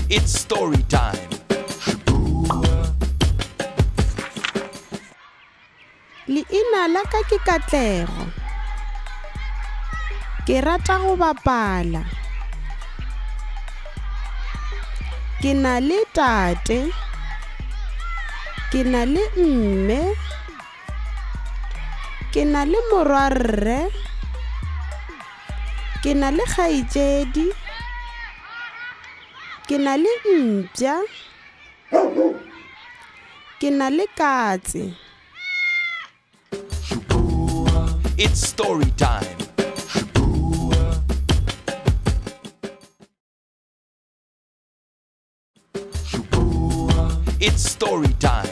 It's story time. Leina la ka ke Katlego. Ke rata go bapala. Ke na le tate. Ke na le mme. Ke na le morwarre. Ke na le kgaetšedi. Ke na le mpša. Ke na le katse. It's story time. It's story time.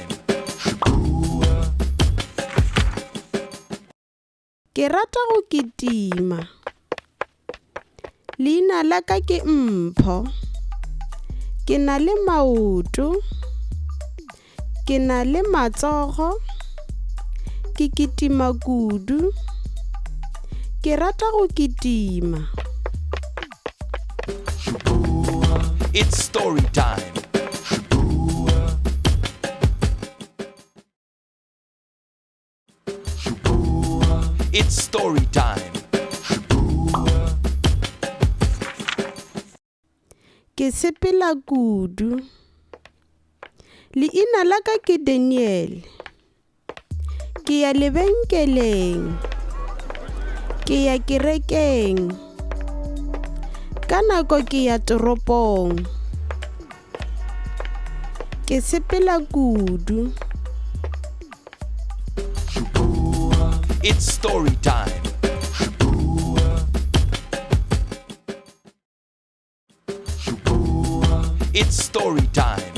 Ke rata go kitima. Leina la ka ke Mpho. Ke na le maoto. Ke na le matsogo. Ke kitima kudu. Ke rata go kitima. It's story time. It's story time. Ke sepela kudu. Leina la ka ke Daniel. Ke ya lebenkeleng. Ke ya kerekeng. Ka nako ke ya toropong. Ke sepela kudu. It's story time. It's story time.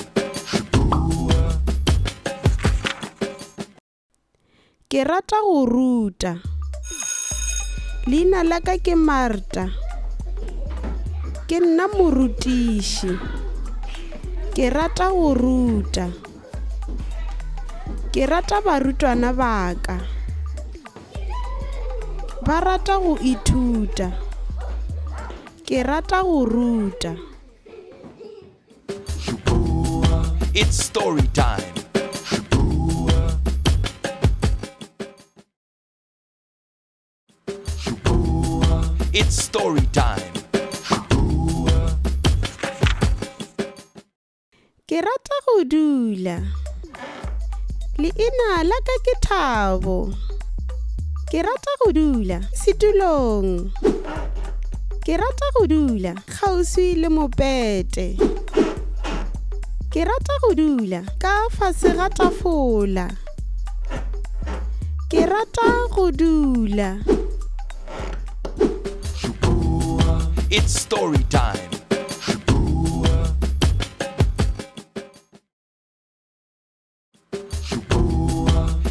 Ke rata go ruta. Leina la ka ke Marta. Ke nna morutiši. Ke rata go ruta. Ke rata barutwana ba ka. Ba rata go ithuta. Ke rata go ruta. It's story time. It's story time. Ke rata go dula. Leina la ka ke Thabo. Ke rata go dula setulong. Ke rata go dula kgauswi le mopete. Ke rata go dula ka fase ga tafola. Ke rata go dula. It's story time.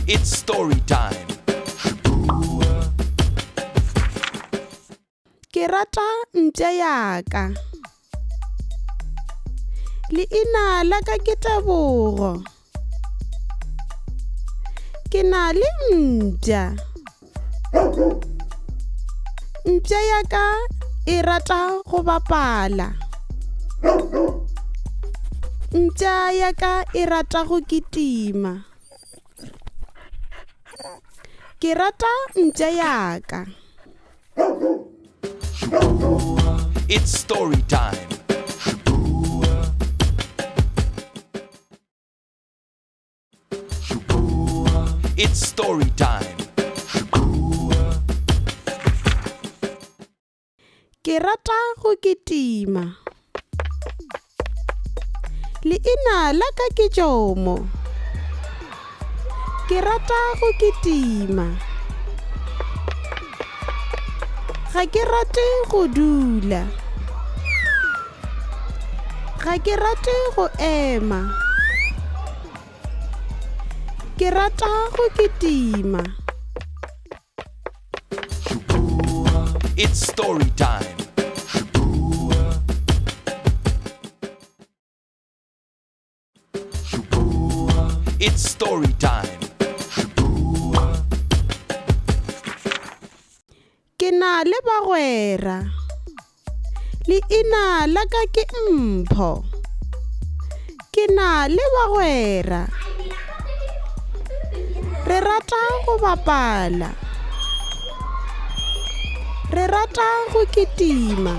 It's story time. Ke rata mpša ya ka. Leina la ka ke Tebogo. Ke na le mpša. Mpša ya ka e rata go bapala. Mpša ya ka e rata go kitima. Ke rata mpša ya ka. It's story time. It's story time. Ke rata go kitima. Leina la ka ke Jomo. Ke rata go kitima. Ga ke rate go dula. Ga ke rate go ema. Ke rata go kitima. It's story time. It's story time. Ke na le bagwera. Leina la ka ke Mpho. Ke na le bagwera. Re rata go bapala. Re rata go kitima.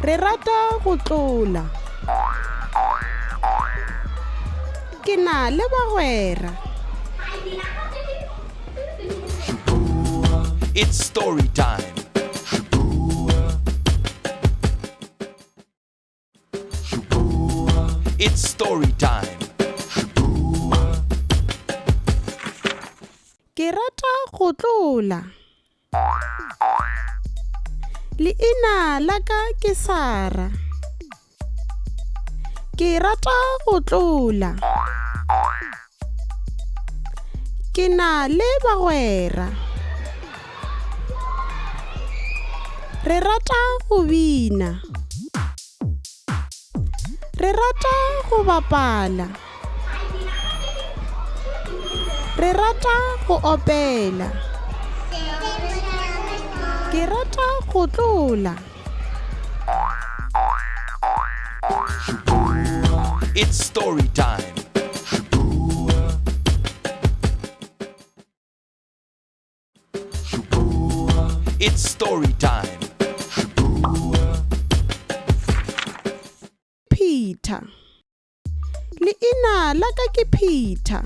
Re rata go tlola. Ke na le bagwera. It's story time. It's story time. Ke rata go tlola. Leina la ka ke Sara. Ke rata go tlola. Ke na le bagwera. Re rata go bina. Re rata go bapala. Re rata go opela. Ke rata go tlola. It's story time. It's story time. Peter. Leina la ka ke Peter.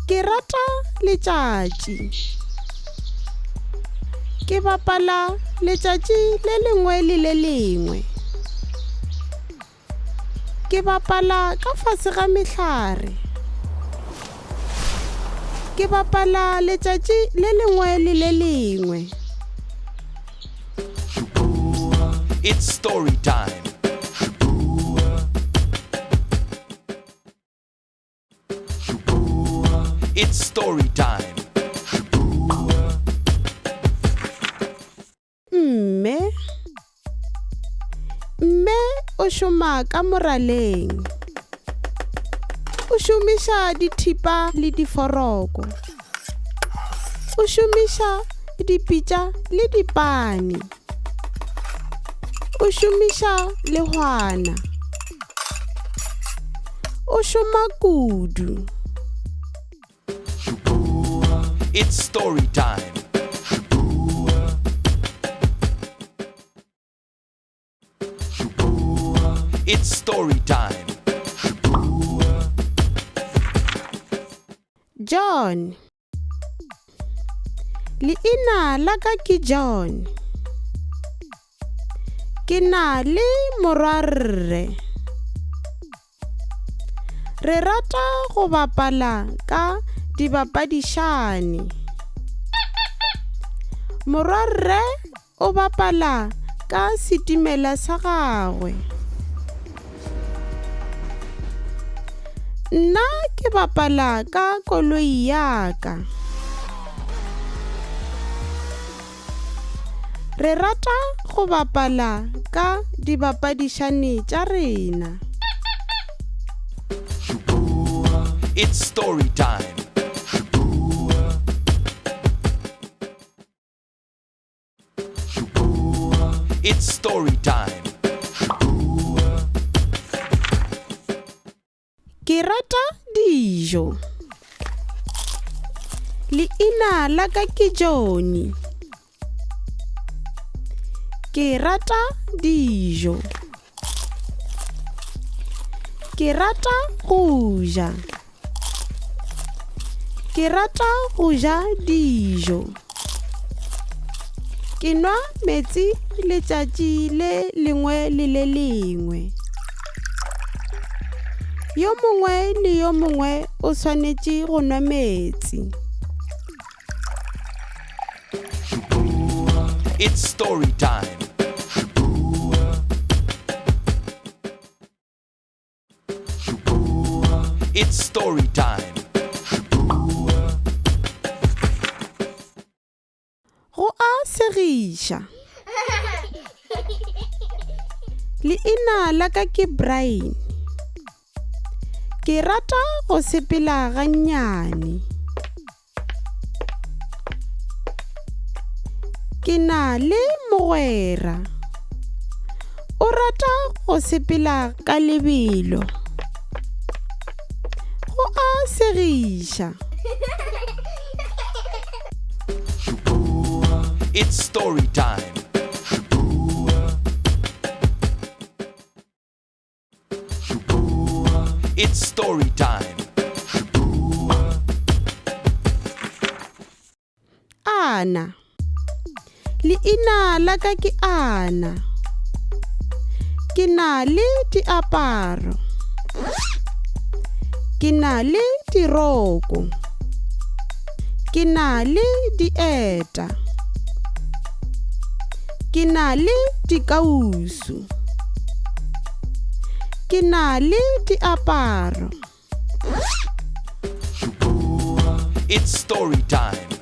Ke rata letšatši. Ke bapala letšatši le lengwe le le lengwe. Ke bapala ka fase ga mehlare. Ke bapala letšatši le lengwe le le lengwe. It's story time. It's story time. Mme. Mme o šoma ka moraleng. O šomiša dithipa le diforoko. O šomiša dipitša le dipane. O šomiša lehwana. O šoma kudu. It's story time. It's story time. John. Leina la ka ke John. Ke na le morwarre. Re rata go bapala ka dibapadišane. Morwarre o bapala ka setimela sa gagwe. Nna ke bapala ka koloi ya ka. Re rata go bapala ka dibapadišane tša rena. It's story time. It's story time. Ke rata dijo. Leina la ka ke Johnny. Ke rata dijo. Ke rata go ja. Ke rata go ja dijo. Ke nwa metsi letšatši le lengwe le le lengwe. Yo mongwe le yo mongwe o swanetše go nwa meetse. It's story time. It's story time. Go a segiša. Leina la ka ke Brian. Ke rata go sepela gannyane. Ke na le mogwera. O rata go sepela ka lebelo. Go a segiša. It's story time. It's story time. Ana. Leina la ka ke Ana. Ke na le diaparo. Ke na le diroko. Ke na le dieta. Ke na le dikausu. Ke na le diaparo. It's story time.